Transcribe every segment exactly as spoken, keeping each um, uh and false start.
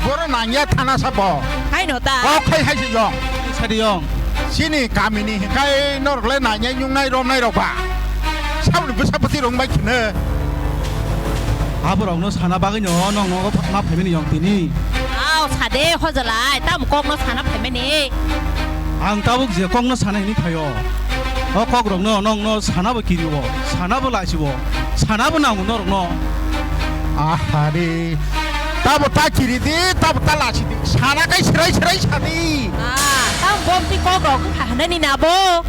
Borok nangya thana sabo. Haino ta. Kok khai hai se yong. Sadi yong. Chini kamini hikai norok le nangya nyungnai romnai rok ba. Saboni bwsa bwtwi rok bai khwna. Aborokno sana bagwino nokno ma phaimani yong tini. Aw, sade hojalai, tamo kokno sana phaimani. Ang tabuk je kokno sana hini phaio. O kokrokno nokno sanabo kirio, sanabo lachibo, sanabo nango norokno. Ahari, tabo ta kiri di, tabo ta lachi di. Sana kai serai serai sadi. Ah, tamo bomti kokrok wngkha hwnani nabo.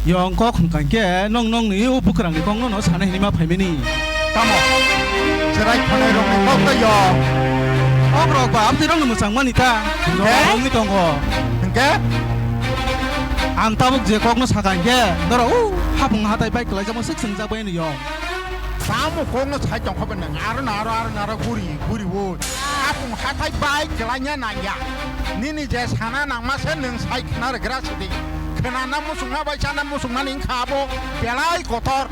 Yong kok hwnkha khe nong nongni o bwkrangni kokno no sana hini ma phaimani. Tamo? Chwrai khonai rokni kok tei yong. Kokrok ba amtwi rokni mwchangmani ta. Hwnkhe? Jora wngwi tongo. Hwnkhe? Ang tabuk je kokno sakha hwnkhe, norok o hapung hatai bai kwlaijakma swk swngjak bai yong. Tamo kokno sai tongkha bai nang, aro na aro, aro na aro guri, guri o. Hapung hatai bai kwlaina nangya. Nini je sana nangma se nwng sai khna rwgra sidi. Khwnana muchungma bai chana muchungmani wngkha abo belai kotor.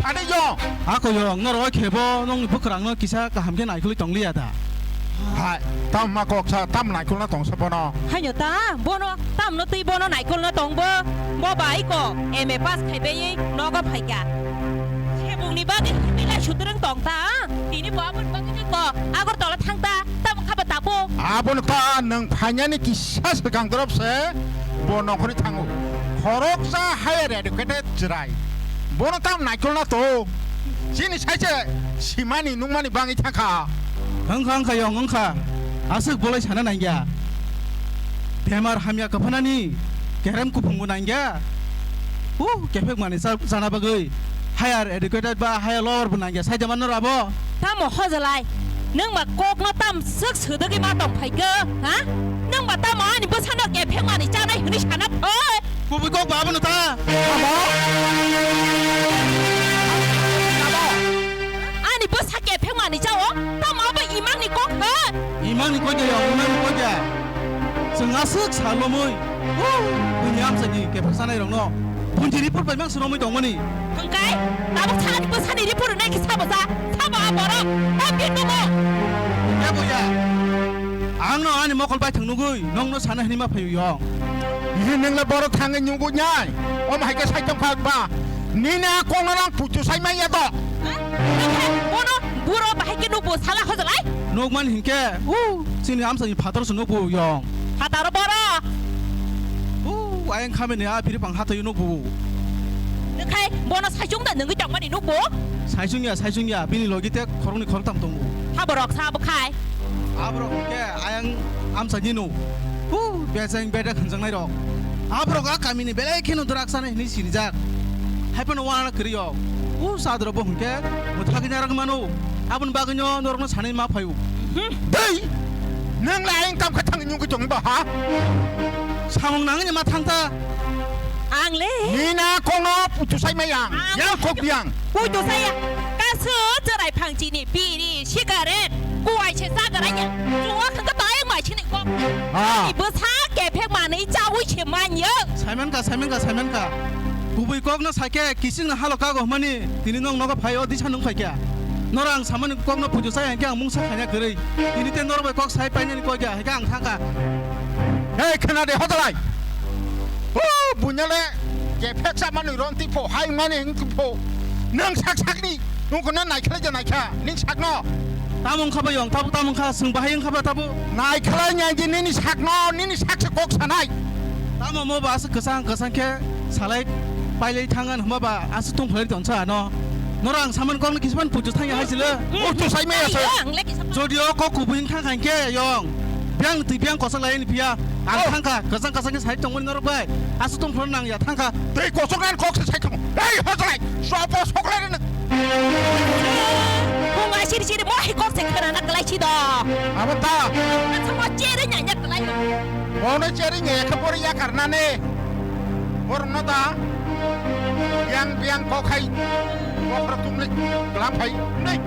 Sadi yo. Ako yong, norok khebo nongni bwkrangno kisa kaham khe naikolwi tongliya da? Hai, tam ma kok sa, tam naikolna tongsa bono. Haino ta, bono, tamno twi bono naikolna tongbo. Bo bai ko, M A pass khaibai nogo phaikha. Sebungni bagwi hwnwi lai sutrwng tong ta, tini bo aboni bagwi ko, Agartala thang ta, tamo kha ba tapo. Abono ta nwng phainani kisa swkang dorop se bo nongkhorni thango. Khoroksa higher educated chwrai. Bono tam naikolna to. Chini sai se simani nungmani bangwi thangkha. Wngkha, wngkha, yong, wngkha. Aswk bolai sana nangya. Bemar hamya kwphanani kerem kuphungbo nangya. Uh, kephek mani cha-, chana bagwi higher educated ba higher lower bo nangya. Sai de manno rabo. Tamo hojalai? Nwng ba kokno tam swk swdwgwi ma tong phaikha, ha? Nwng ba tamo ani bwsano kephek mani chanai hwnwi sana phai? Kubui kok ba abono ta. Abo? Abo? Ani bwsa kephek mani chao, tamo abo imangni kok khe? Imangni kok ya, imangni kok ya. Chwng aswk salomwi. Bini amsani kephek sanai rokno. Bunti report bai mang swrwngwi tongmani. Hwnkhe, tabuk sakani bwsani report rwnai khe sabo sa, sabo a borok, o bini nogo. Ya bo ya. Ang no ani mokol bai thang nugwi, nokno sana hwnwi ma phaio yong. Ihi nwngle borok thangwi nugwi nai. Omo hai khe sai tong kha ba. Nini a kongno nang puitu sai manya to. Ha? Hwnkhe, bono buro bahai khe nukbo sala hojalai? Nukmani hinkhe, u, chini amsani phataro se nukbo yong. Phataro borok. Uh, ayang khamini a phiripang hathaio nukbo. Nungkhai bono saichung da nungwi tongmani nukbo? Saichung ya, saichung ya, bini logi te khoroknwi khoroktham tongo. Ha borok sa bo khai. Aborok hwnkhe ayang amsani no. Uh, bejeng bedek hwnjaknai rok. Aborok a kamini belai kheno drugs chana hinwi sinijak. Haiphano uanana kwrwi o. Uh, sadro bo hwnkhe mwthagwi narwgwi mano. Aboni bagwino norokno sanwi ma phaio. Hmm. Dei! Nwng le ayang kam khe thangwi nugwi tongwi ba ha? Samung nangni ma thangta. Ang le. Nina kongno puitu sai mai ang. Ang yang le. Kok biang. Puitu sai ya. Kasu chwrai phang chini biri, sigaret, kuwai se chagra ya. Chua khang ka tai mai chini kok. Ah. Ani bwsa kephek manwi chawi se manya. Saiman ka, saiman ka, saiman ka. Kubui kokno saikhe kisingno halo kago hwnmani tini nong nogo phai o disa nung phaikha. Norok ang samani kokno puitu sai hwnkhe ang mungsa khaina kwrwi. Tini tei norok bai kok sai painani koi kha, hai khe ang thangkha. Hei, khwna de, hojalai. O, bunyale, kephek sa manwi ron ti pho, hai mani hing ti pho. Nang sak sakni, nung khwna naikhlai ja naikha, ning sakno. Tamo wngkha bai yong, tabuk tamo wngkha, swng bahai wngkha ba tabuk. Naikhlai nya di nini sakno, nini sak se kok sanai. Tamo mo ba aswk kwchang kwchang khe salai pailai thangan hwnba ba aswk tong phalai tonsa ano. Norok ang samani kokno kisaman puitu thangya hai sile. Puitu sai maya se. Ai, ang le kisa. Jodi o kok kubui wngkha khankhe yong. Biang twi biang kosak lai ni phiya. Ang thangkha, kwchang kwchang khe sai tongmani norok bai. Aswk tong phano nang ya thangkha. Tei kosak nang kok se sai tong. Ei, hojalai. Sopo sok lai nang. Bunga siri siri mo hai kok se khana na kalai si do. Abo ta. Aswk mo chere nya nya kalai. Bono cheri nge khe bori yakar nani. Borok no da. Yang biang kok hai. Bokra tumle. Kelam hai. Nei.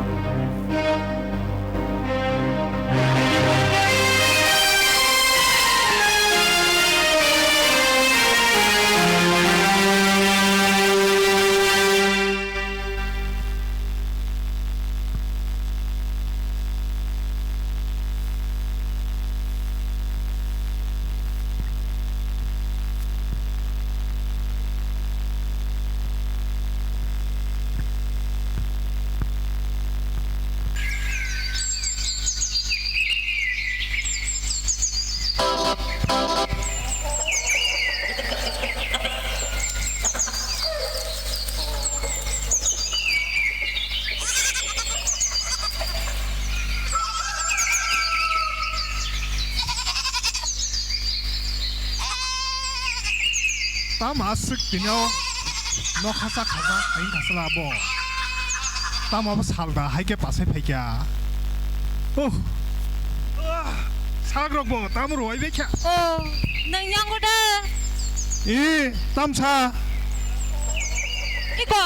Tamo aswk tini o nokha cha khaja khain khasla bo. Tamo abo salda hai khe pasai phaikha. Oh. Ah, sak rok bo tamo rwai bai kha. Oh, nang yango da. E, tamsa. Iko,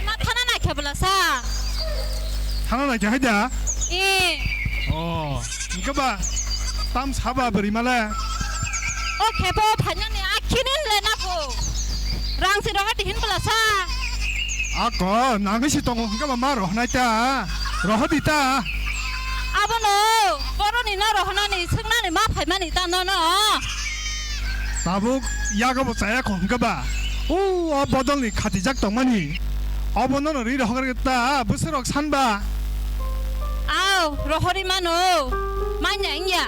ma thana na khe bwla sa. Thana na khe hai da? E. Oh. Hingke ba, tam saba bwrwi male? O khepo phainani akhini le nako. Rang si rohor di hin bwla sa. Ako, nangwi si tongo hingke ba ma rohonai ta. Rohor di ta. Abono, boroni no rohonani, swngnani ma phaimani ta no no. Tabuk yago bo chaya kho hingke ba. O, o bodolni khatijak tongmani. Obo nono ri rohor ta, bwswrok san ba. Aw, rohorwi mano. Manya wngya.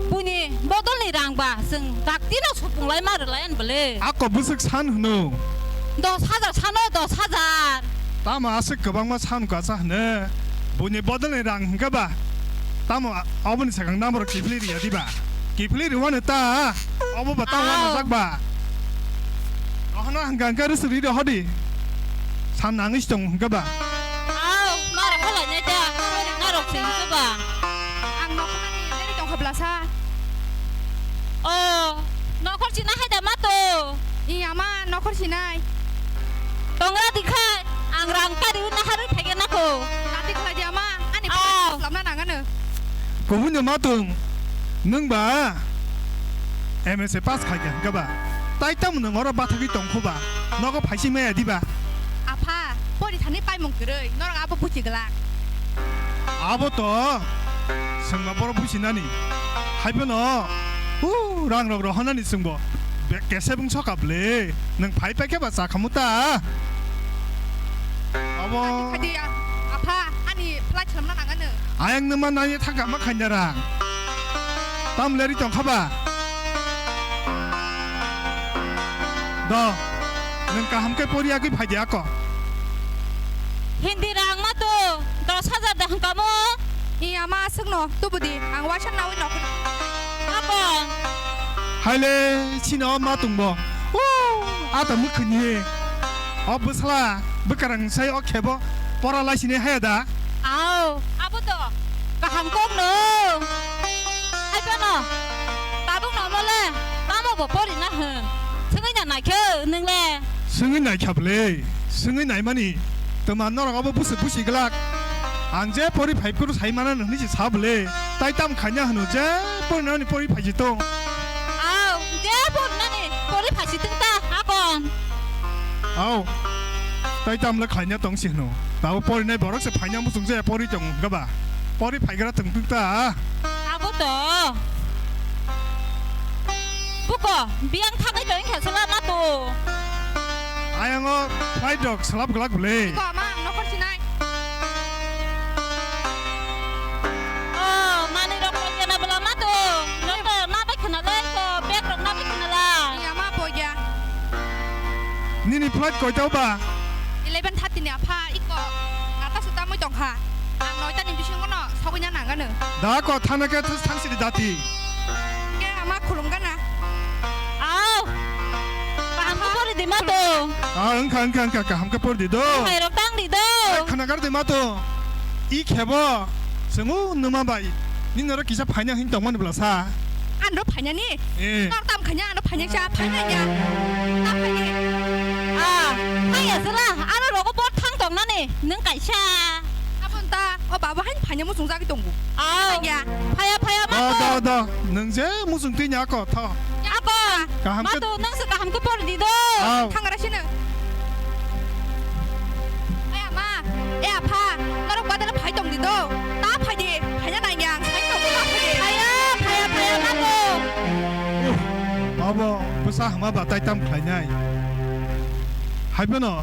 Buini bodolni rang ba, chwng dakti no supung lai ma rwlai ani bwle. Ako bwswk san hwno. Dos hajar sano, dos hajar. Tamo aswk kwbangma san kwsa hwno. Buini bodolni rang hwnkhe ba. Tamo a-, oboni sakang number kiphilwi rwya diba? Kiphilwi rwmano ta. Obo ba tamo Aw. Wanajak ba. Rohorna hwnkha hwnkhe rwswk rwi rohor di. San nangwi si tongo hwnkhe ba. Aw, norok kholai nai da. Norok se hwnkhe ba. Ang nokhornani beri tongkha bwlasa. O, nokhor sina hai da ma to. Iya ma, nokhor sinai. Tongra dikhai, ang rang kari na harwi phege nako. Nati khlai di ama, ani Aw. Lamna nangano. Kubun de ma tong. Nwng ba M S A pass khai kha hwnkha ba? Tai tamo nwng oro bathagwi tong kho ba? Nogo phaising maya di ba? Apha, pori thani paimung kwrwi, norok abo buchi glak. Abo to swngma borok buchi nani. Hai phano, uh, rang rok rohor nani swngbo. Be-, kese bwng soka bwle. Nwng phai phai khe ba cha khamu ta. Abo Khadi, a-, apha, ani flight swnamna nangano. Ayang numa nani thangka ma khaina rang. Tam leri tong kha ba? Do, nwng kaham khe pori agwi phai di ako. Hindi rang ma to, dos hajar da hwnkamo. Iya ma aswkno, tubu di, ang waisa nawi nokho. Abo. Haile, sino ma tungbo. Woo, ata mwkhwini. O bwsla, bwkarang sai o khebo, pora laisini haya da? Aw, abo to, kaham kok no. Hai phano, tabuk no mole, tamo bo pori na hwn. Swngwi na naikhe, nwng le? Swngwi naikha bwle, swngwi naimani. Twma norok abo busi busi glak. Ang je pori phai phuru sai mana nini si sa bwle. Tai tam khanya hwno je pori nani pori phai si tong. Aw, je pori nani pori phai si tong ta, akon. Aw. Tai tam le khanya tong si hwno. Tabo pori nai borok se phanya musung je pori tong ga ba. Pori phai gra tong tong ta. Abo to. Buko, biyang thangwi tong khe sala ma to. Ayang o flight rok salap glak bwle. Ko ama ang nokor sinai. Oh, mani rok kol jana bwla ma to. Rok to na bai khna lai ko, bag rok na bai khna lai. Iya ma po ya. Nini flight koita ba? Eleven thirty ni apha iko. Nata suta mui tongkha. Ang noita ni bisingo no sogwi na nangano. Da ko thana ke thus thang sidi dati. Ke ama khulum gana. Aw. Kaham khe pori di ma to. Ah, wngkha, wngkha, wngkha, kaham khe pori di do. Hai rok tang di do. Ai, khana gar di ma to. I khebo. Semu numa bai. Nini oro kisa phaina hin tongmani bwla sa. Ano phaina ni? Eh. Tor tam khanya, ano phaina sa, phaina ya. Tam khanya. Ah, hai ya sala. Ano rogo bor thang tongnani. Nung kaisa. Abon ta, o baba hain phanya musung jagwi tongo. Aw. Ya. Phaya, phaya, ma Do, to. Do, do. Nung je musung twi nya ko, tho. Ako. Kaham Ma ke to, nung se kaham ke por di do. Aw. Thangra sino. Aya ma, e apha, norok badala phai tong di do. Ta phai di, phaya nai yang, sai to ta phai di. Phaya, phaya, phaya, ma to. Uh, abo bwsa hama ba tai tam khlainai. Hai phano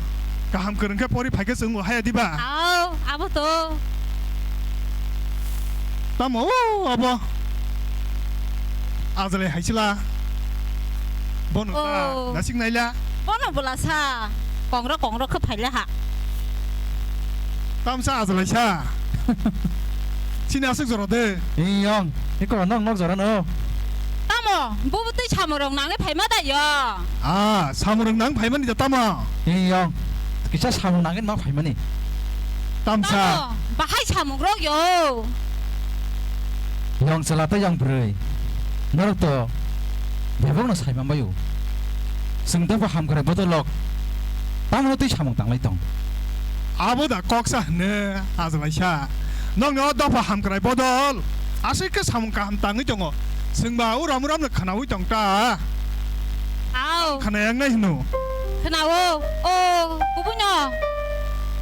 kaham kwrwng khe pori phai khe chwng o haya diba? Aw, abo to. Tamo, o, abo. Ajale haisila. Bono ta, Oh. Nasik naila. Bono bwla sa. Kongrok, kongrok khe phaila ha. Tamsa ajale sa. Sini aswk jora de. Iyong, iko nong nok jora no. Tam Bubu twi samung rok nangwi phaima da yo? Ah, samung rok nang phaimani da tamo? Ee, yong. Kisa samung nangwi ma phaimani. Tamsa. Tamo, bahai samung rok yo. Yong chwla tei yong bwrwi. Norok to bebak no sai manbaio. Chwng dophano hamkrai bodolok. Tamo twi samung tanglai tong. Abo da koksa hwnwi ajalaisa. Nokni o dopha hamkrai bodol. Aswk khe samung kaham tangwi tongo. Chwngba uram uram no khwnawi tong ta. Aw. Khwnayangnai hwno. Khwnao. O, kubuino.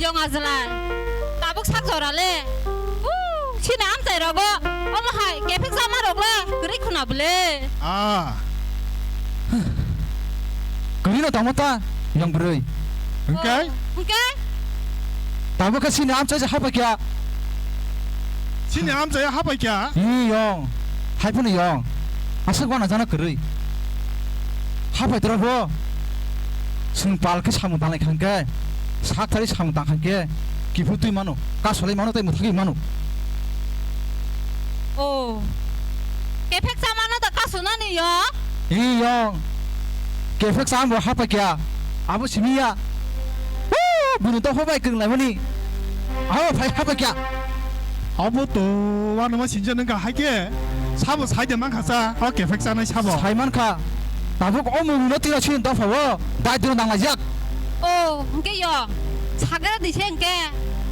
Yong ajwlai. Tabuk sak jora le. Uu, chini amchai rogo. Omo hai kephek jama rok le. Kwrwi khwna bwle. Ah. Kwrwi no tongma ta, yong bwrwi. Hwnkhe? O, hwnkhe? Tabuk khe chini amchai se hapai kya? Chini amchai hapai kya? Ee, yong. Hai phano yong. Aswk wana jana kwrwi. Hapai tora bo. Chwng pal khe samung tanglai kha hwnkhe, sak thari samung tang kha hwnkhe, kiphilwi mano, kasolai mano tei mwthagwi mano. O. Kephek cha mano da kasunani yo? Ee, yong. Kephek cha bo hapai kya. Abo simi ya. Woo, bini dopha bai kwrwng laimani. Abo phai hapai kya. Abo to wanama sinja nang ka hai khe. Sabo sai de man kha sa. O kephek chanai sabo. Sai man kha. Tabuk o mung no tira chini dopha o. Dai dino nang laijak. O, hwnkhe yo. Sagra di se hwnkhe.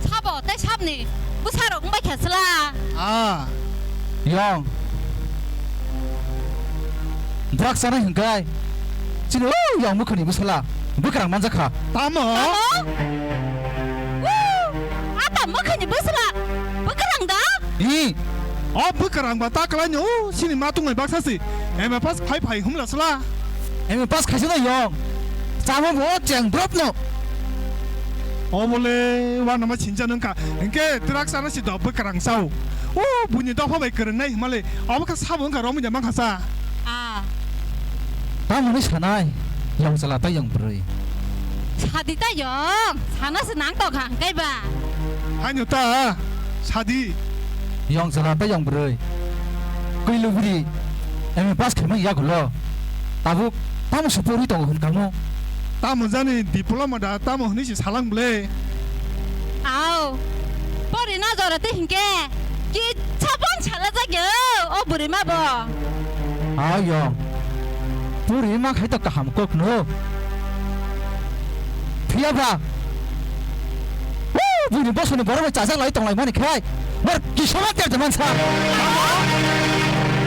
Sabo tei sabni bwsa rok wng bai kha sla. Ah. Yong. Drugs chanai hwnkhe. Chini o yong mwkhwni bwsala. Bwkrang manjak kha. Tamo? Tamo? Woo! Ata mwkhwni bwsala bwkrang da? Ee. O bwkrang ba ta kwlaino, o sini ma tungwi baksa si. M A pass khai phai humla sla. M A pass khaisano yong. Chamo bo cheng drop no. O bole wanama sincha nungkha. Hwnkhe drugs chana si do bwkrang chao. O buini dopha bai kwrwngnai himale. Obo khe sabo wngkha romwi da mankha sa. Ah. Tamoni sanai, yong chwla tei yong bwrwi. Sadi ta yong, sana se nang tong kha hwnkhe ba. Haino ta, sadi. Yong chwla tei yong bwrwi. Kwi lubri, M A pass khaimani yagulo. Tabuk, tamo se porwi tongo hwn kamo. Tamo jani diploma da, tamo hwnwi se salang bwle. Au, pori na jora tei hwnkhe. Kisa pon sala jagyo, o bwrwi ma bo. Ayo. Bwrwi ma khai to kaham kok no. Phiya ba. Woo, bwrwi bosoni borok bai chajak lai tong lai mani khai. Bor kisa ma ter jaman sa.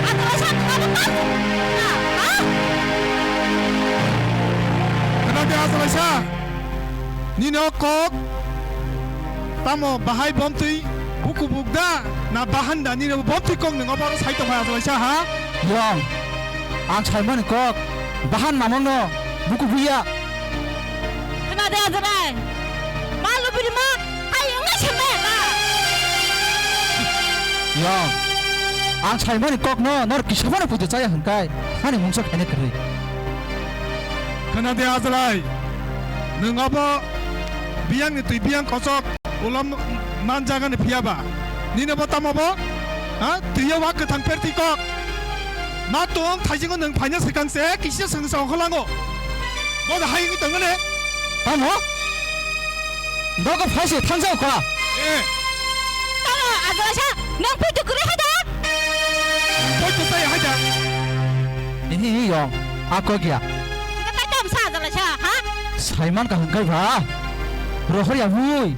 Ang kala sa kala ba. Ha? Kana de asala sa. Nini o kok tamo bahai bomtwi buku buk da na bahan da nini bomtwi kok nwngo boro sai tongphai asalaisa ha? Yong, ang saimani kok bahan namangno buku buya. Khna de ajabai, ma lubiri ma hai wngna saimaya ta. Yong, ang saimani kokno nor kisa phano puja chaya hwnkai ani mungsa khaina kwrwi. Khna de ajalai, nwng abo biyangni twi biyang kochok ulo manjagani phiya ba? Nini bo tamo bo? Ha? Twiyo wa kwthang perti kok. Ma tong thaisingo nwng phaina swkang se kisa swngsa ongkholango. Bo da hai wngwi tongmani? Tamo? Dogo phaise thangjao kha. Eh. Tamo, Ajalaisa, nwng poito kwrwi hai da? Poito chaya hai da? Ihi, ihi, yong. A kok ya. Nang tai tam sa Ajalaisa, ha? Saiman ka hwnkhe ba. Rohor ya bui.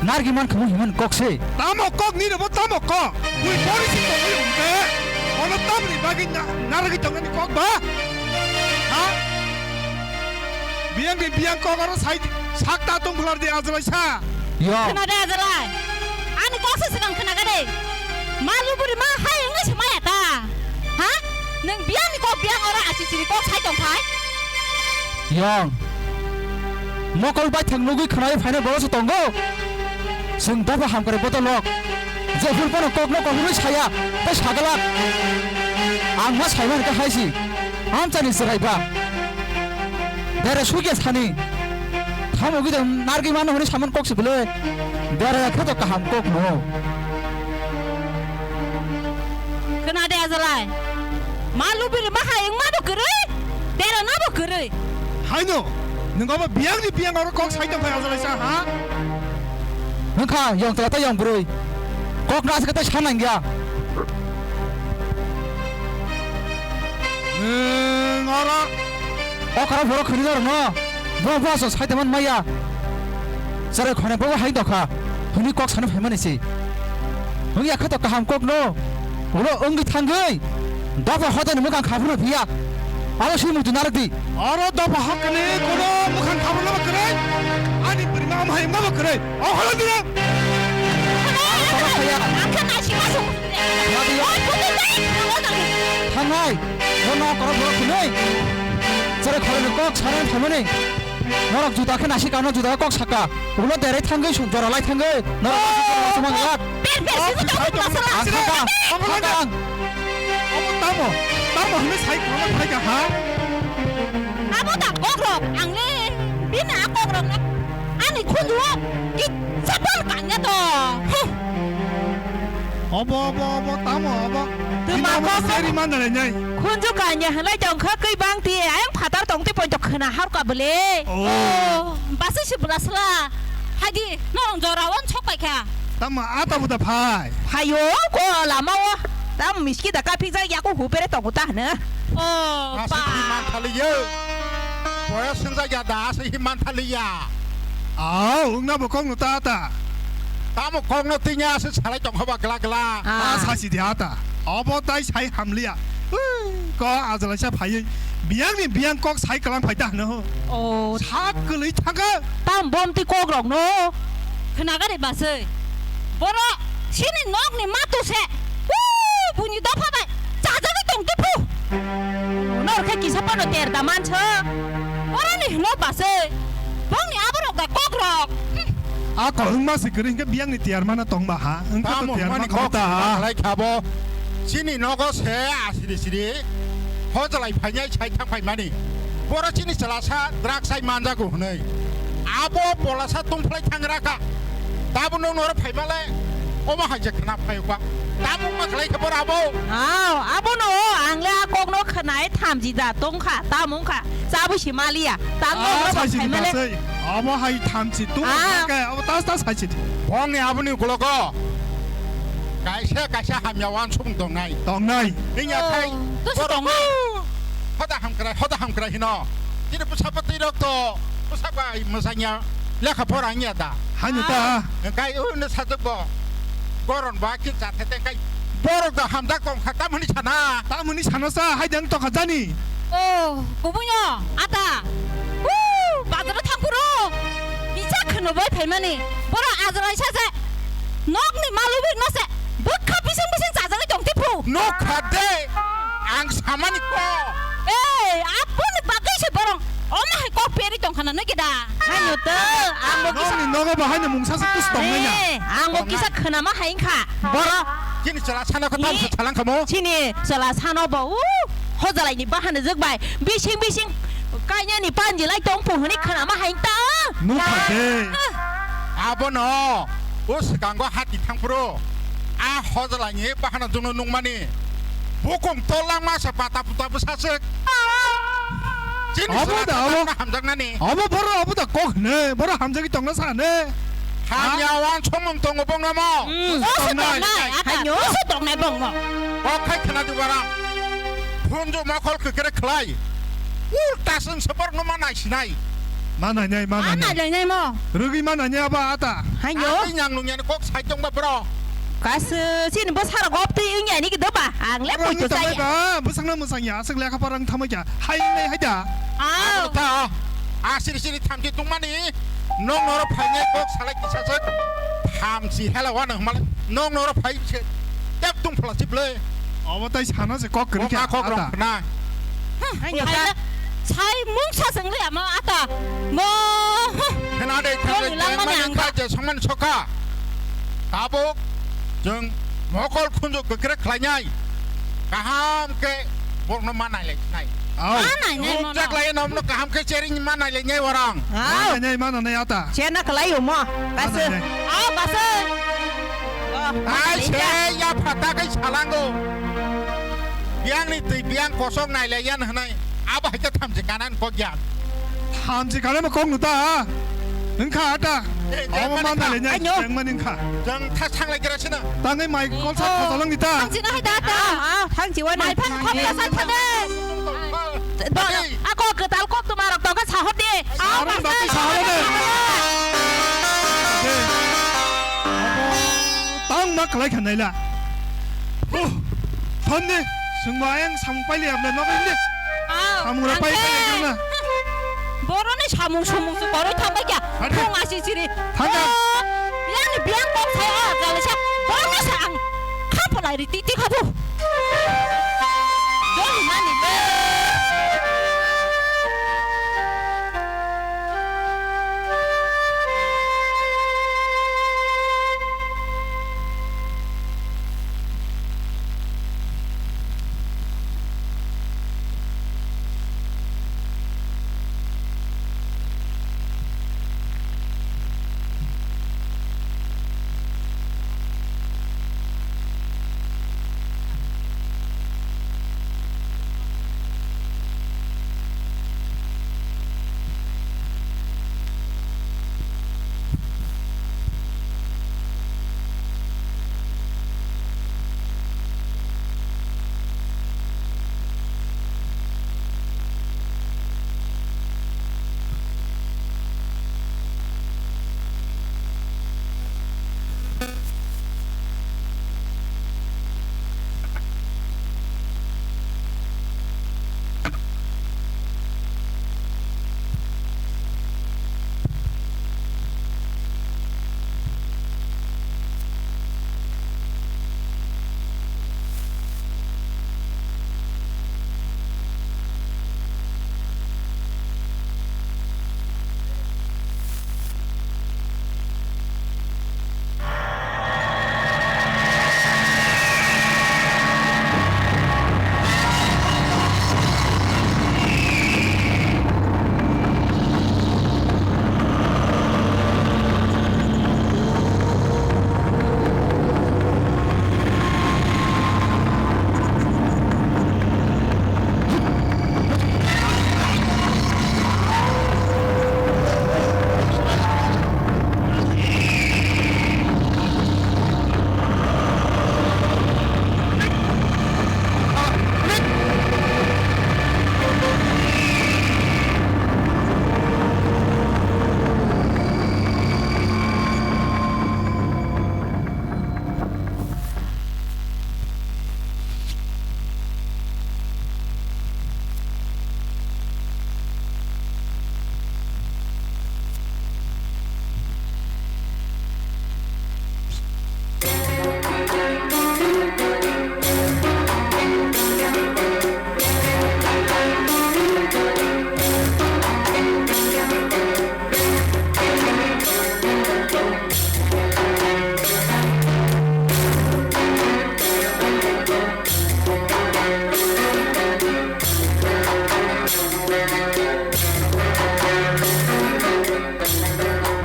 Nargi man khamu himan kok se. Tamo kok ni robo tamo kok. Bui pori si tongwi hwnkhe. Ono tamni bagwi na-, nargi tongnani kok ba? Ha? Biyang de biyang kok aro sai sak ta tong phular de Ajalaisa. Yo. Khna de Ajalai. Ani kok se swkang khna ga de. Ma luburi ma hai wngwi se maya ta. Ha? Nwng biyang ni kok biyang oro asi siri kok sai tong phai. Yong. Mokol baithang nugwi khwnai phaina borok se tongo. Chwng dopha hamkrai bodolok. Jephuru bono kokno kokno saya tei sagalak. Ang ma saimani khe hai si. Amchani chwrai ba. Dere sugya sani. Tamo gwi nargwi mano hwnwi saman kok si bwle. Dere khe to kaham kok no. Khna de Ajalai. Ma lubiri ma hai wngma bo kwrwi, dera na bo kwrwi. Haino, nwng obo biyangni biyang oro kok sai tongphai Ajalaisa, ha? Wngkha, yong chwla tei yong bwrwi. Kok no aswk tei sa nangya. Nwng oro. O khorok borok khwnwi norokno. Bo bo aswk sai tongmani maya. Cherai khorang bo hai dokha. Hwnwi kok sana phaimani se. Wngya kha to kaham kok no. Ulo wngwi thangwi. Dopha hodani mwkhang khaphurno phiya. Abo swi muitu narwk di. Oro dopha hakani kono mwkhang khaphurno bo kwrwi. Ani bwrwi ma amhai wngma bo kwrwi. O holo dino. Abo toro khaya. Ang khe naisingma song. Khadi. Oi, phuti dai, nang o dang. Thangnai. Bono korok borok hinwi. Cherai khorokni kok sanani phaimani. Norok juda khe naisik ano juda kok saka. Ulo derei thangwi song jora lai thangwi. Norok naisik ano sumang lak. Ber, ber, sini tong, masala. Ang thangkha. Thangkha ang. Obo tamo? Tamo hinwi sai khorokno phaikha ha? Abo da kokrok. Ang le bini a kokrok na. Ani khunju o kisa pal kanya to. Huh. Obo, obo, obo, tamo obo? Tuma kok seri manjale nyai. Khunju kanya halai tong kha kwi bang ti ayang phatar tong ti poito khna har ka bele. Oh. Oh, basi si blasla. Hadi, no jora on chok pai kha. Tamo ata buta phai. Phayo ko lama o. Tam miski da ka phikjak yaku hupere tongo ta hne. Oh, asa pa. Hi man thali ye. Boya sinja ya da asa hi man thali ya. Au, ungna bo kong no ta ta. Tamo kong no tinya asa salai tong khoba gla gla. Ah. Ah, sa si dia ta. Obo tai sai hamliya. Ui, ko Ajalaisa phaiwi. Biyang ni biyang kok sai kalang phai ta hne ho. Oh. Sak kwlwi thangkha. Tam bom ti kok rok no. Khna gari basai. Boro sini nok ni matu se. Ui, buni dopha bai. Chajagwi tong tuphu. Nor khe kisa pano ter da manso. Boro ni hino basai. Bong ni aborok da kok rok. Hmm. A kok wngma se kwrwi hwnkhe biyang ni tiyar mana tong ba ha. Wngkha to tamo tiyar hwnmani ma kok khamo ta ha. Khlai kha bo. Chini nogo se asiri siri. Hojalai phainai sai thang phaimani. Boro chini chwla sa drugs sai manjago hwnwi. Abo polasa tungphlai thangra kha. Tabuk nwng noro phaimale omo hai je khna phai kha. Tabuk ma khlai kha bor abo. Aw, abono ang le a kokno khnai thamji da tongkha, tamo wngkha. Chabwi se maliya. Tang nwng noro phaimale. Omo hai thamchi tung kha, omo tas tas hai se. Bongni aboni ukologo kaisa kaisa hamya wansukmung tongnai. Tongnai. Wngya khai. Tosi tongnai. Hoda hamkrai, hoda hamkrai hino. Chini bwsa bwtwi rok to bwsa bai mwsanya lekha pora wngya da. Haino ta. Kai u ne sajak bo. Goron ba kin cha thete kai. Borok da hamjak tong kha tamoni sana. Tamoni sana sa hai dang to kha jani. Oh, kubuino ata. Woo, bazaro thang phuru. Kisa khwno bai phaimani. Boro Ajalaisa se. Nokni malubwi no se bwkha bising bising chajagwi tong tiphu. Nokha de, ang samani ko. Ei, aboni bagwi se borong omo hai kok peri tong khana nokida. Haino to, ang bo kisa. Nokni nogo bo haino mungsa se tus tong nai na. Eh, ang bo kisa khwnama hai wngkha. Boro. Chini chwla sano kha tam se chalang khamo. Chini chwla sano bo, uh, hojalaini bahana jwk bai bising bising kainani panji lai tong phu hwnwi khwnama hai ta. Nokha de. Abono. O swkango hati thangphuru a hojalaini bahana jwngno nukmani bukung tol langma se pata puta bwsaswk. Chini obo da, obo hamjaknani. Obo boro obo da kok hne, boro hamjagwi tongna sa hne. Hamya wansukmung tongo bongno mo. Oso tongnai. Tongnai, ata, oso tongnai bongno. Kok khai khna di barang. Phunju mokol kwkrek khlai. Ulta sung se borokno ma naisinai. Ma nainai, ma nainai. Ma nainai mo. Rwgwi ma nainai abo ata. Haino. Ani yang nungya ni kok sai tongba bro. Kasu chini bwsarok gop twi wngya ni kido ba. Ang le poito chaya. Bwsakno mwsangya aswk lekha pora wng thamokya. Hai nai hai da. Au. Abo ta. Asiri siri thamchi tongmani. Nong noro phainai kok salai kisa se. Thamchi hela wana hwmale. Nong noro phai se. Tep tung phala chible. Obo tai sana se kok kwrwi kha. Kok rok na. Hai, sai mungsa sengli ama ata. Mo. Khena de thang de langmani ang kha je songmani sokha. Tabuk jeng mokol khunju kwkrek khlainai. Kaham khe borokno ma nailai nai. Au. Ma nainai mono. Jaklai nomno kaham khe chering ma nailai nai warang. Au. Ma nainai, ma nainai ata. Chena khlai umo. Kasu. Ma nainai. Au, kasu. Ai se ya phata kai salango. Ya Ani twi biyang kosok nailaiyan hwnai, abo hai khe thamchi kanan kok ya. Thamchi kanai ma kok nuta. Wngkha ata. Eh, omo tengmani man kha. Nailainya. Anyo. Tengmani wngkha. Jang thas thanglai gira sina. Tangwi mai kolsa. Oh. Khojalang nita. Thamchi na hai da ta. Ah, ah, thamchi wa nai. Mai phan khok ta sa thane. Dona, ako kwtal kok tuma rok tongkha sahor di. Aw, saron bati sahor de. Tang ma khlai khanai la. Oh, thon ni sungba ayang samung paili abla nok ni. Aw, samung ra pai angke. Pai na. Boroni samung sumung su koroi thambai kya. Hadi. Thong asi chiri. Thanda. Oh, yang ni biang kok saya, oh, jale sa. Boroni sa ang. Khapalai ri titi khabu.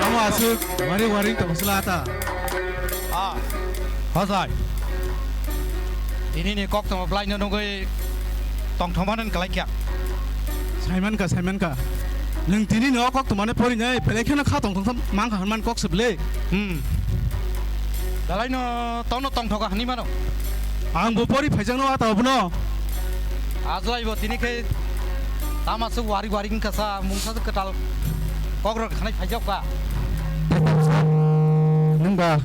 Amo aswk waring waring tong sla ta. Ah, hojai. Tini ni kok tongma belai no nugwi tongthoma nang kalai kya. Saiman ka, saiman ka. Nwng tini ni o kok tongmani pori nai belai kheno kha tong tong mangkha hwnman kok se bwle. Hmm. Belai no tono tongthoka hwnwi mano. Ang bo pori phaijak no ata obono. Ajlai bo tini khe tama se wari wari wngkha sa mungsa se kwtal kok rok khanai phaijak ba. Nwng ba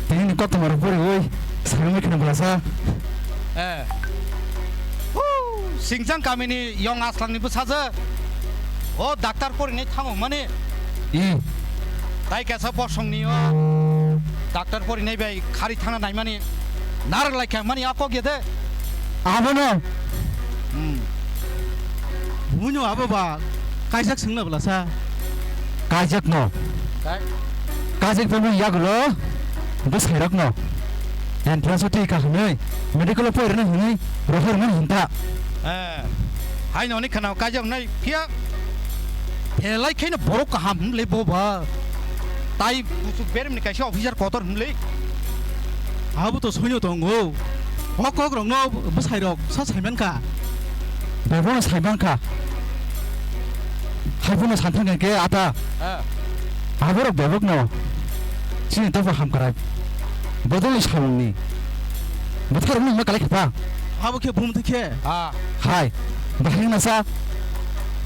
tini ni kok tongma rok pori oi. Saimanwi kheno bwlasa. Eh. Huu, Singjang kamini yong aslangni bwsajwk. O daktar porinai thango mani. I. Tai kaisa bosongni o daktar porinai bai khari thangna naimani narwk lai kha mani a kok ya de. Abono. Hmm. Buino abo ba kaijak swngna bwlasa. Kaijakno. Kai? Kaijak phano yagulo bwsairokno entrance o twi kahimwi medical o poirwna hwnwi rohormani hinta. Eh, haino hwnwi khwnao kaijak wnai phiya phelai khaino borok kaham hwnle bo ba. Tai kuchuk beremni kaisa officer kotor hwnle. Abo to soino tongo. O kokrokno bwsairok sa saimankha. Bebokno saimankha. Haiphano santhangkha khe ata. Eh. Aborok bebokno chini tongphang hamkrai bodolni samungni bwtharokno wngma kalaikha ta. Abo khe bumtwi khe. Ah. Hai. Bahai nasa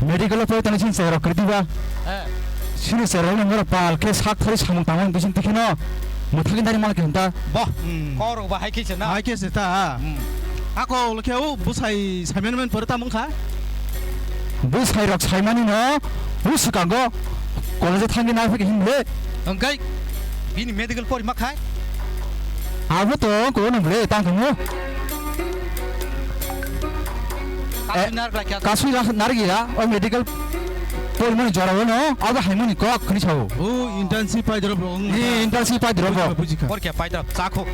medical-o pore tani chini cherairok kwrwi diba. Eh. Chini cherairokno norok pal khe sak thari samung tangmani bising tikheno mwthagwi nari malkhe hinta. Bo. Hmm. Korok ba hai khe se na. Hai khe se ta. Hmm. Ako ulo khe o bwsai saimanmani pore tamo wngkha? Bwsai rok saimani no o swkango college o thangwi nai phai hinle. Wngkai bini medical pori ma khai? Abo to ko no ble tang thangmo. Kasui nar kla kya? Kasui nar gila o medical pori mani jora no abo haimani kok khni sao. O internship pai drop rong. Ni internship pai drop. Bujikha, bujikha. Por kya pai drop? Chakho.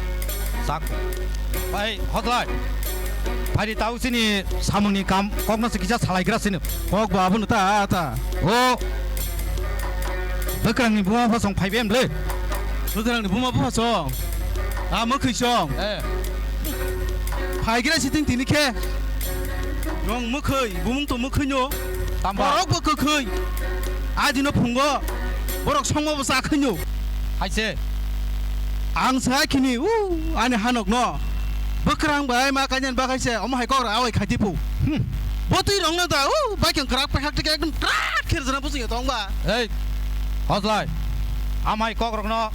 Chakho. Bai, hotlai. Phari tau chini samungni kam kokno se kisa salaigra sini. Kok ba abono ta, ta. O. Bwkrangni buma phasong phaibe emble. Bwkrangni buma phasong. A mwkhwi song. Eh. Phaigra siting tini khe. Yong mwkhwi, bumung to mwkhwi no. Tamba. Borok bo kwkhwi. A dino phungo. Borok songma bo cha khwi no. Haise. Ang sa khini, u, ani hanok no. Bwkrang bai ma kanyan ba kaise, omo hai kok ra awai khaiti pu. Hmm. Bo twi rong no da, u, bai kang krak pehak tik ekdom krak kher jana busi tong ba. Ei, hoslai. Amai kok rok no.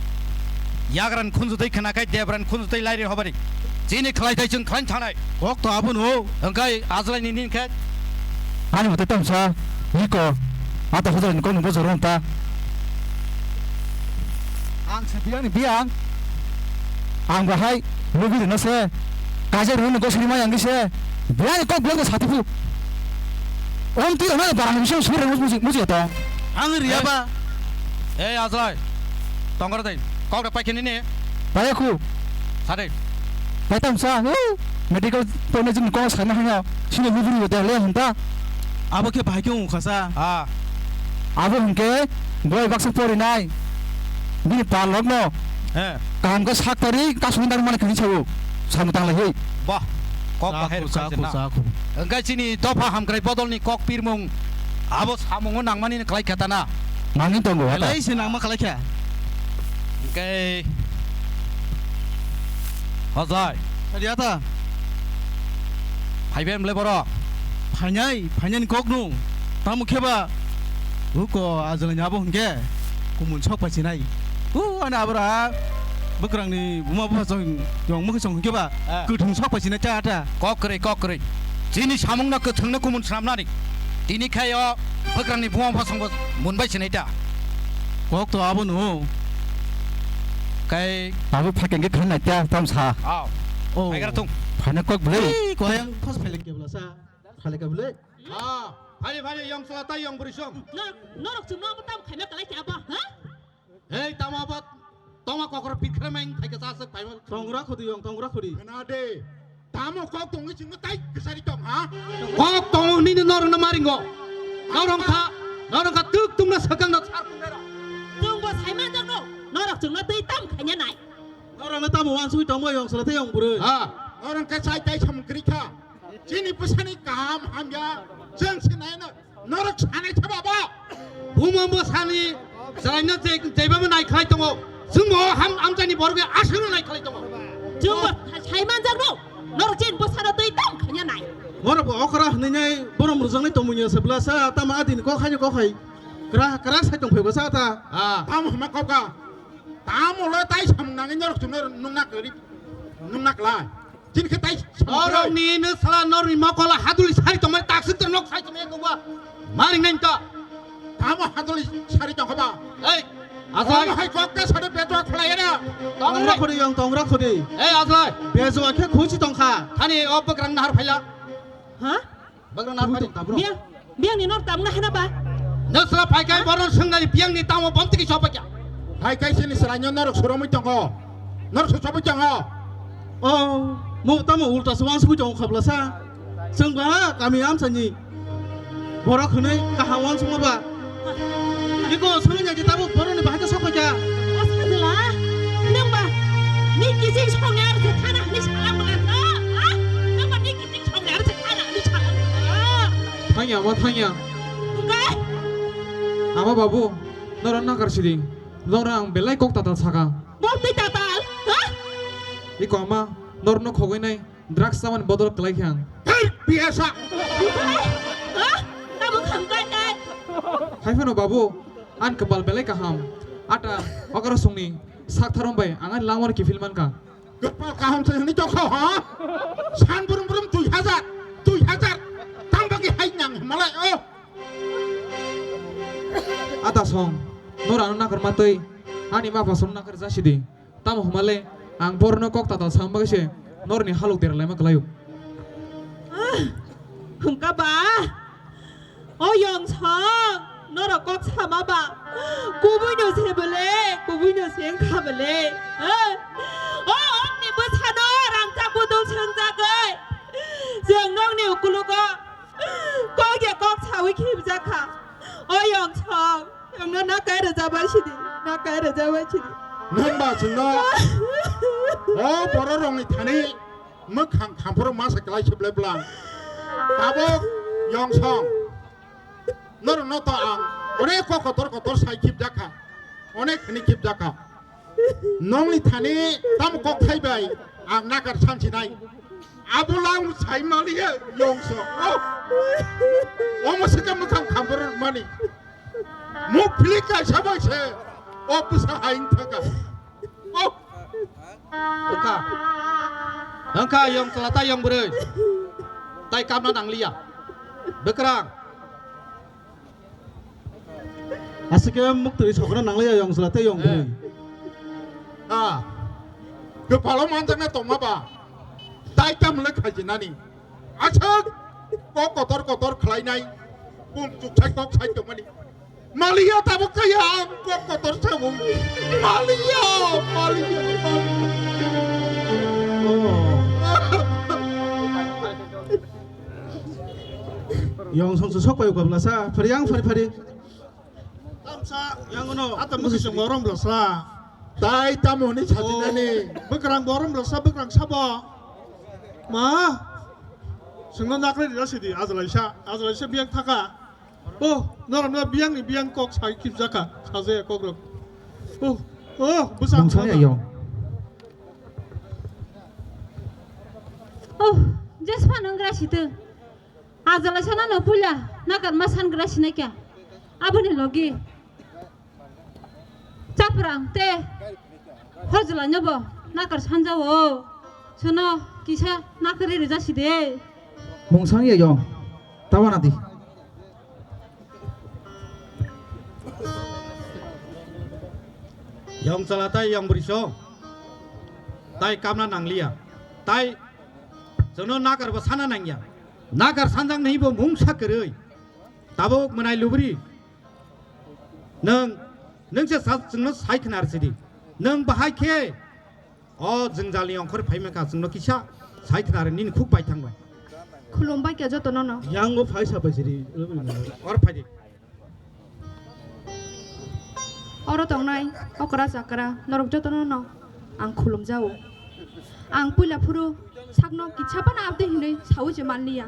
Yagran khunju tei khna kai debran khunju tei lairi hobari. Chini khlai thai chwng khlain thanai. Kok to abun ho. Engkai ajlai ni nin khe. Ani hote tamsa. Niko. Ata hoslai ni kok no bojor ron ta. Ang se biyang ni biyang. Ang bahai lubi rino se. Kajar rino gosiri ma yang se. Biyang ni kok biyang sati pu. Om ti rana barang bisa suri rano muji muji to. Ang riya ba. Eh, Azrai. Tongor dai. Kok da paikhe nini. Paya khu. Sare. Paitam sa. Medical pone jin kok sana hanya. Sini lubi rino de le hanta. Abo khe bahai khe ungkha sa. Ah. Abo hwnkhe bwrwi baksa porinai. Bini parlokno. He. Kaham khe sak tari kasugwi nang mani khani sao. Samung tanglai hei. Bah. Kok bahai rwkha se na. Chakhu, chakhu. Hwnkhe chini dopha hamkrai bodolni kok pirmung abo samungo nangmani kwlai kha ta na. Nangni tongo ata. Belai se nangma kwlai kha. Hwnkhe Hojai. Riata. Phaibai mle borok. Phainai, phainani kokno. Tamo khe ba. Uko ajwlani abo hwnkhe. Kumun sok paisinai. U ani abra. Bwkrangni buma bupha chong yong mukhe chong hwnkhe ba. Eh. Kwthwng sok paisinai ta ta. Kok kwrwi, kok kwrwi. Chini samungno kwthwngno kumun swnamnani. Tini khaio bwkrangni buma bupha chongbo munbai sinai ta. Kok to abono. Kai. Abo phakeng khe khanai ta tamsa. Aw. Oh. Phaigra thung. Phaina kok bwlai. Ei, koyang phos phelek kebla sa. Phalek kebla. Ah, phari phari yong sala tai yong bwrwi song. Nor-, norok chwngno abo tam khaina kalai khe abo, ha? Hei, tamo abo tongma kokro pitkhremeng thaike chaswk phaima. Tongra khudi yong, tongra khudi. Khna de. Tamo kok tongwi chwngno tai kwchari tong, ha? Kok tongo nini norokno maringo. Norok kha, norok kha tuk tungna swkangno sar tungnairok. Chwngbo saima jagno, norok chwngno twi tam khaina nai. Norokno tamo wansugwi tongma yong sala tei yong bwrwi. Ha, norok khe chai tai samung kwrwi kha. Chini bwsani kaham hamya chwng se naina norok sanai khe baba. Buma bwsani chwraino je, jebama nai khlai tongo. Chwngbo ham amchaini borok aswkno nai khlai tongo. Chwngbo sai manjakno. Norok chini bwsano twi tam khaina nai. Borok bo okra hwnwi nai borom rwjaknai tongmungya se bwlasa tamo adini kok haino kok hai. Kra, kra sai tong phaibo sa ta. Ah. Tamo hwnma kok ka. Tamo lo tai samung nangwi norok chwngno nungna kwrwi, nungna kwlai. Chini khe tai samung kwrwi. Norokni nwsala norokni mokola haduli sari tongmani takswk tong nok sai tongmani nungba. Maring nai ta. Tamo haduli sari tong khoba. Ei, Ajai. Tamo hai kok ta sari beto khlai na. Tongra khudi yong tongra khudi. Ei, Ajai. Bejo khe khuchi tongkha. Thani o bwkrang nahar phaila. Ha? Bagra nar pari. Biyang, biyang ni nor tamna hana ba? Nwsla phaikai boron swngnani biyang ni tamo bomti ki sopa kya? Phaikai sini sranyo norok suromui tongo. Norok suromui tongo. Oh, mo tamo ulta swang sugui tongo khabla sa. Chwng ba kami amsa ni. Borok hwnwi kaham wansukma ba. Iko swngnai je tabuk boroni bahai khe sopa kya? Asajla, nang ba. Ni kijing songya ar je thana hwnwi salam bwla sa. Ama thangya. Hwnkhe? Ama babu, norok nakar sidi. Norok ang belai kok tatal saka. Bok twi tatal, ha? Iko ama, norokno khogwi nai, drugs chamani bodol kwlai khe ang. Thir, piyasa! Ha? Tamo khamkha nai? Hai phano babu, ang kwpal belai kaham. Ata, okra songni, sak tharom bai, ang ani langmar kiphil mankha. Kwpal kaham se hwnwi tongkha, ha? San brum brum dui hajar, dui hajar. Tang bagwi hai nang hwnmalai, oh. Ata song, nor ano nakar matwi, ani ma pha song nakar jasidi. Tamo hwnmale, ang borno kok tatal sang bagwi se, norni halok deralaima kwlaio. Ah, hwnkha ba? O Yongsong, norok kok sama ba? Kubuino se bole, kubuino se wngkha bole. Eh? O okni bwsano rangchak buduk swngjagwi. Chwng nokni ukulugo kok ya kok sawi khibjakha. O Yongsong, nokno nakai rwjabai sidi, nakai rwjabai sidi. Nwng ba chwngno o bororokni thani mwkhang khamphoro masa kwlai se belai bwlang. Tabuk Yongsong. Norokno to ang onek kok kotor kotor sai khibjakha, onek hwnwi khibjakha. Nongni thani tamo kok thai bai ang nakar sansinai. Abo lang sai maliya Yongsong. Oh. Omo sika mwkhang khamphor mani. Muk phili kaisa bai se. O bwsa haing thaka. Oh. Wngkha. Wngkha yong chwla tai yong bwrwi. Tai kamna nangliya. Bwkrang. Aswk khe muktwi sokna nangliya yong chwla tei yong bwrwi. Eh. Ah. Kwpalo manjakna tongma ba. Tai tam le khaijinani. Aswk kok kotor kotor khlainai. Kum chuksai kok sai tongmani. Maliya tabuk kaya ang kok kotor sabung. Maliya, maliya, maliya. Oh. Yong song sok payu kabla sa, phari ang phari phari. Tamsa, yang ono, ata musi song borom bla sa. Tai tamo ni satinani. Oh, bwkrang borom bla sa, bwkrang sabo. Ma, sengno nakre dira sidi, ajalaisa, ajalaisa biang thaka. Oh, norok no biang ni biang kok sai kipjaka, saje kok rok. Oh, oh, bwsa. Bung sani ayo. Oh, jesma nang gra situ. Ajala sana no puila, nakar ma san gra sinai kya. Aboni logi. Chaprang te hojla nyobo nakar sanjao. Sono kisa nakari rija side. Mungsang ye yo. Tawana di. Yong chala tai yong bwrwi so. Tai kamna nangliya. Tai sono nakar bo sana nangya. Nakar sanjang ni bo mungsa kwrwi. Tabuk mwnai lubri. Nwng, nwng se sa-, chwngno sai khna rw sidi. Nwng bahai khe o jwngjalni ongkhor phai mankha, chwngno kisa sai khna rw nini khuk bai thang bai. Khulumbai khe jotono no. Yang bo phai sa bai sidi. Or phai di. Oro tongnai okra chakra norok jotono no ang khulumjao. Ang puila phuru sakno kisa phano abdi hinwi saui se manliya.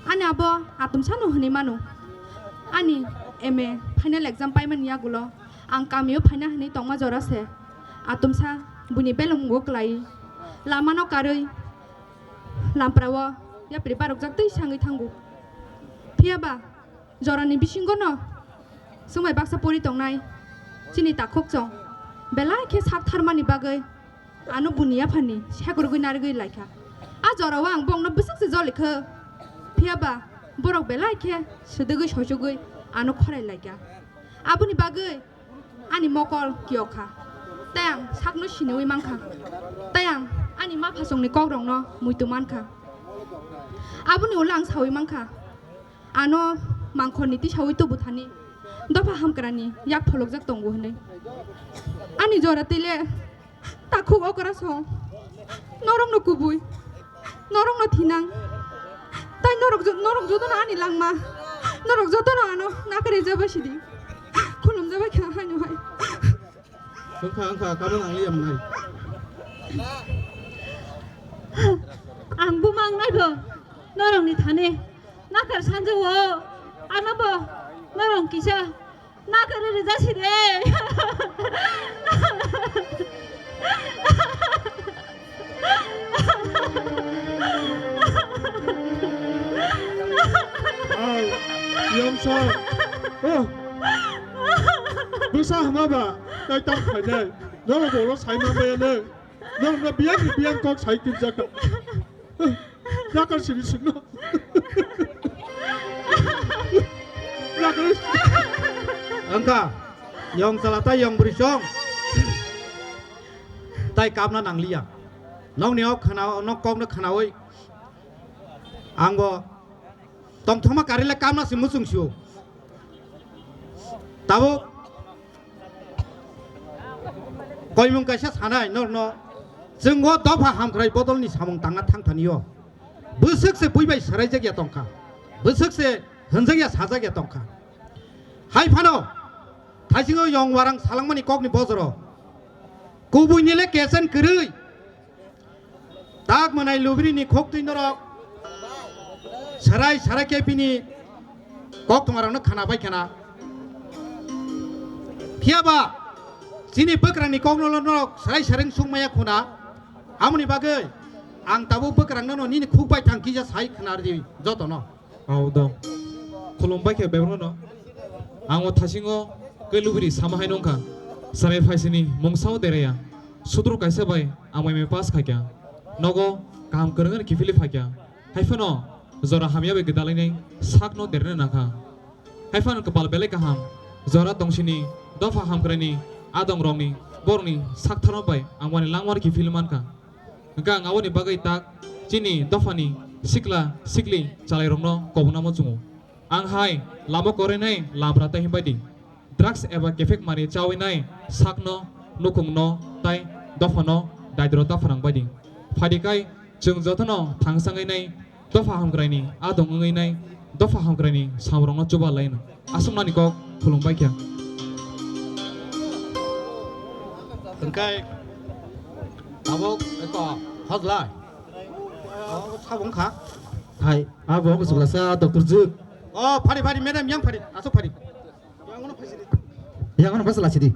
Ani abo atumsano hinwi mano. Ani M A final exam paimani yagulo ang kamio phaina hinwi tongma jora se. Atumsa buini belongo kwlai. Lamano karwi lamprao yapri barokjak twi sangwi thango. Phiyaba jorani bisingo no swngbai baksa pori tongnai chini takhuk chong belai khe sak tharmani bagwi ano buni yaphani sekurgwi narwgwi laikha. A jorao ang bongno bwswk se joli kho, phiyaba borok belai khe swdwgwi soisugwi ano khorai laikha. Aboni bagwi ani mokol kiyokha, tei ang sakno siniwi mankha, tei ang ani ma phasongni kokrokno muitu mankha. Aboni ulo ang saui mankha. Ano mangkhorni tisaui tubu thani dopha hamkrani yak pholokjak tongo hwnwi. Ani jora twi le takhuk okra song norokno kubui, norokno thinang. Tai norok jo-, norok jotono ani langma, norok jotono ano nakari jaba sidi. Khulum jaba kha haino hai. Wngkha, wngkha, kamo nangli yam nai. Ang buma wngnai bo norokni thani. Nakar sanjao, ano bo norong kisa nakar rijasi de. Ai, yongsa. Oh. Bwsa hama ba, tai tam khainai. Norok bolo sai ma baya ne. Norok na biyang ni biyang kok sai tin jaka. Nakar sini sino. Nakar. Angka, yong chala tai yong brisong. Tai kamna nangliya. Nokni ok khana, nok kokno khanawi. Angbo tongthoma karile kamna si muchung sio. Tabuk koimung kaisa sanai norno, chwng o dopha hamkrai bodolni samung tangna thangthani o. Bwswk se bui bai swraijak ya tongkha, bwswk se hwnjak ya sajak ya tongkha. Hai phano thaisingo yong warang salangmani kokni bojoro. Kubuini le kesen kwrwi. Tak mwnai lubrini khoktwi norok sarai sarai khe bini kok tongmarokno khana bai khana. Phiya ba chini bwkrangni kokno norok sarai sarai sung maya khuna. Amoni bagwi ang tabuk bwkrangno nini khuk bai thang kisa sai khna rw di jotono. Au dong. Khulum bai khe bebrono. Ang o thasingo khe lubri sama hai nongkha. Sarai phaisini mungsa o deraya. Sutru kaisa bai ang mai mai pass khaikya. Nogo kaham kwrwngni kiphilwi phaikya. Haiphano jora hamya bai gwdalainai sakno derna nangkha. Haiphano kwpal belai kaham. Jora tongsini dopha hamkraini adongrokni borokni saktharma bai ang wani langmar kiphilwi mankha. Hwnkhe ang aboni bagwi tak chini dophani sikla sikli chalairokno kobonamo chwngo. Ang hai lama korinai labra tei himbai di. Drugs eba kephek mari chawi nai sakno, nukhungno tai dophano daidro ta phrang bai di. Phadi kai chwng jotono thangsangwi nai dopha hamkraini adong wngwi nai dopha hamkraini samrokno chuba laino. Aswkmani kok khulum bai khe. Hwnkhe tabuk eko hojlai. Oh, sabo wngkha. Hai, abo wngkha chwla sa doctor jwk. Oh, phari phari madam yang phari, aswk phari. Yang ono phai sidi. Yang ono phai sala sidi.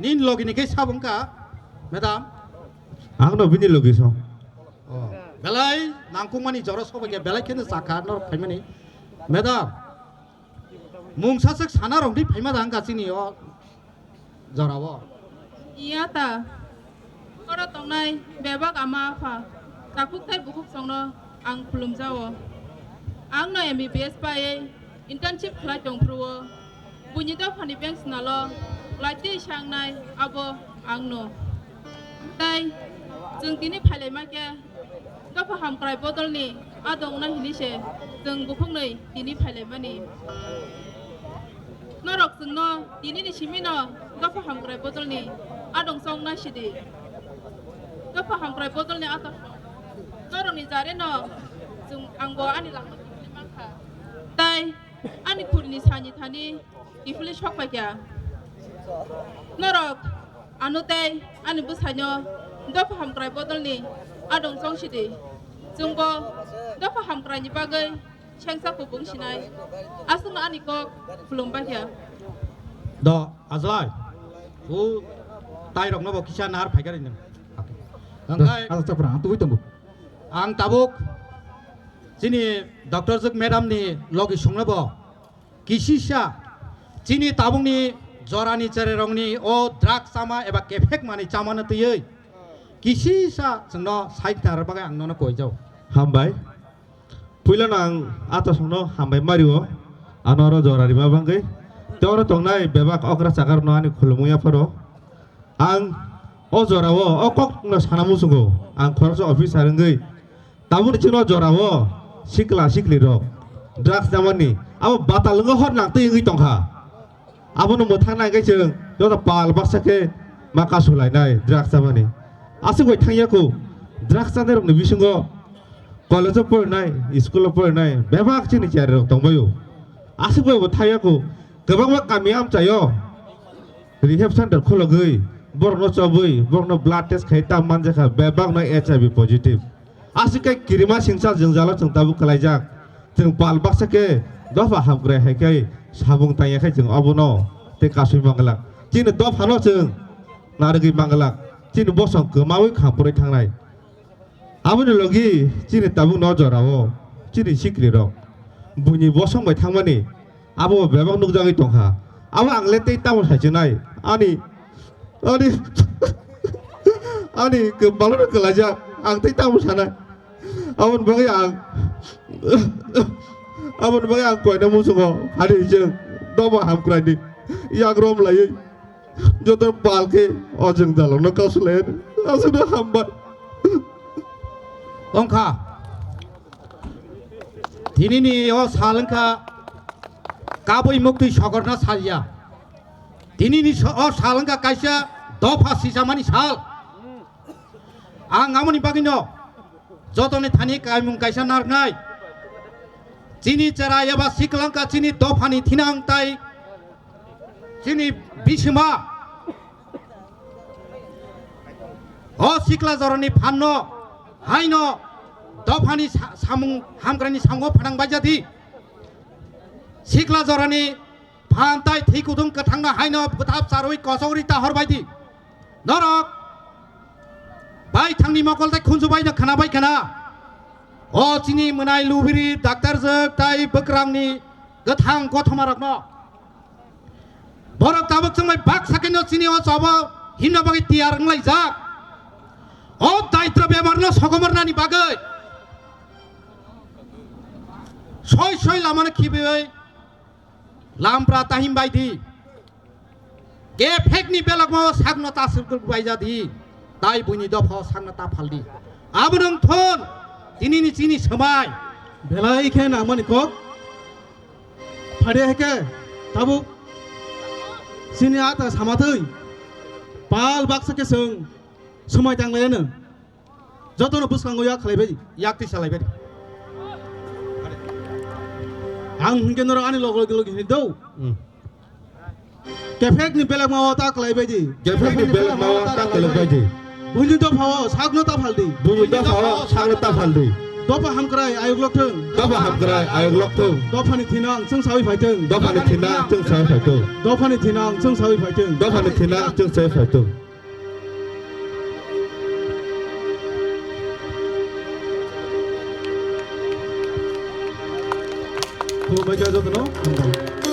Nin logi ni khe sabo wngkha madam. Ang no bini logi song. Oh, belai nangkukmani jora sobo khe belai kheno sakha norok phaimani. Madam, mungsa swk sana rok di phaima da wngkha chini o jorao. Iya ta, oro tongnai bebak ama apha, takhuk tei bukhuk songno ang khulumjao. Ang no M B B S paiwi internship khlai tong phuru o, buini dophani bank snalo kwlai twi sangnai abo ang no. Tai chwng tini phailai ma khe dopha hamkrai bodolni adong wngna hini se chwng bukhuknwi tini phailaimani. Norok chwngno tinini simino dopha hamkrai bodolni adong chongna sidi. Dopha hamkrai bodolni atok norokni jareno chwng angbo ani langma kiphilwi mankha. Tai ani khulini sani thani kiphilwi sok paikha. Norok ano tei ani bwsaino dopha hamkrai bodolni adong chongsidi. Chwngbo dopha hamkraini bagwi sengsa kubung sinai. Aswkno ani kok khulum baikha. Do, Ajlai. O tairokno bo kisa nahar phaikha rinwi. Hwnkhe ang chapra, ang tubui tongo. Ang tabuk chini doctor jwk madam ni logi songno bo kisisa chini tabukni jorani chererokni o drug chama eba kephek manwi chamano twiwi kisisa chwngno sai khnarwna bagwi ang nono koijao. Hambai. Puilano ang atasongno hambai mario, ano oro jora rima bagwi. Tei oro tongnai bebak okra chakarokno ani khulumwi yapharo. Ang o jorao o kokno sana muchungo, ang khoroksa officer wngwi. Tabukni chini o jorao sikla sikli rok drugs chamani abo batal wngwi hor nang twi wngwi tongkha. Abono mwthang nai khe chwng joto pal baksa khe ma kasulainai drugs chamani. Aswk bai thangya kho drugs chanai rokni bisingo college o porinai, school o porinai bebak chini chari rok tongbaio. Aswk bai bo thangya kho kwbangma kami amchaio. Rehab center khulogwi, borokno chobwi, borokno blood test khai tam manjakha, bebakno H I V positive. Aswk khe kirima singsa jwngjalo chwng tabuk kwlaijak. Chwng pal baksa khe dopha hamkrai hai khe samung tangya khe chwng obono tei kasui manglak. Chini dophano chwng narwgwi manglak. Chini bosong kwmaui khamphurwi thangnai. Aboni logi chini tabuk no jorao chini sikri rok buini bosong bai thangmani abo bebak nukjagwi tongkha. Abo ang le tei tamo saichunai ani ani ani kwbangno kwlaijak ang tei tamo sanai. Aboni bagwi ang aboni bagwi ang koina muchungo hari chwng dobo hamkraini yagrom laiwi. Joto pal khe o jwng dalokno kasu lai aswkno hambai. Wngkha. Tinini o sal wngkha kabui muktwi sogorna salya. Tinini so-, o sal wngkha kaisa dopha sisamani sal. Ang amoni bagwino jotoni thani kaimung kaisa narwknai. Chini chera eba sikla wngkha chini dophani thinang tai chini bisima. O sikla jorani phanno haino dophani sa-, samung hamkrani samungo phanang baijadi. Sikla jorani phan tai thwi kutung kwthangno haino bwthap charwi kosogri ta hor baidi. Norok bai thangni mokol tai khunju baino khna bai khna. O chini mwnai lubiri daktar jwk tai bwkrangni kwthang kothoma rokno. Borok tabuk chwngbai baksa khe no chini o chobo himna bagwi tiyar wnglaijak. O daitro bemar no sogomornani bagwi soi soi lamano khibiwi lampra tahim bai di. Kephekni belokma o sakno ta swrwk baija di. Tai buini dopha o sakno ta phal di. Abo nwng thon tinini chini swmai. Belai khe nangmani kok. Phade hai khe tabuk chini ata samathwi pal baksa khe chwng swmai tanglaiyano. Jotono bwskango yak khlaibai, yak twi salaibai. Ang hinkhe norok ani loge loge hini do. Hmm. Kephekni belekma o ta khlaibai di. Kephekni belekma o ta khlaibai di. Buini dopha o sakno ta phal di. Buini dopha o sakno ta phal di. Dopha hamkrai ayuk lok thung. Dopha hamkrai ayuk lok thung. Dophani thinang chwng sawi phai thung. Dophani thinang chwng sawi phai thung. Dophani thinang chwng sawi phai thung. Dophani thinang chwng sawi phai thung. Khulumbai kha jotono.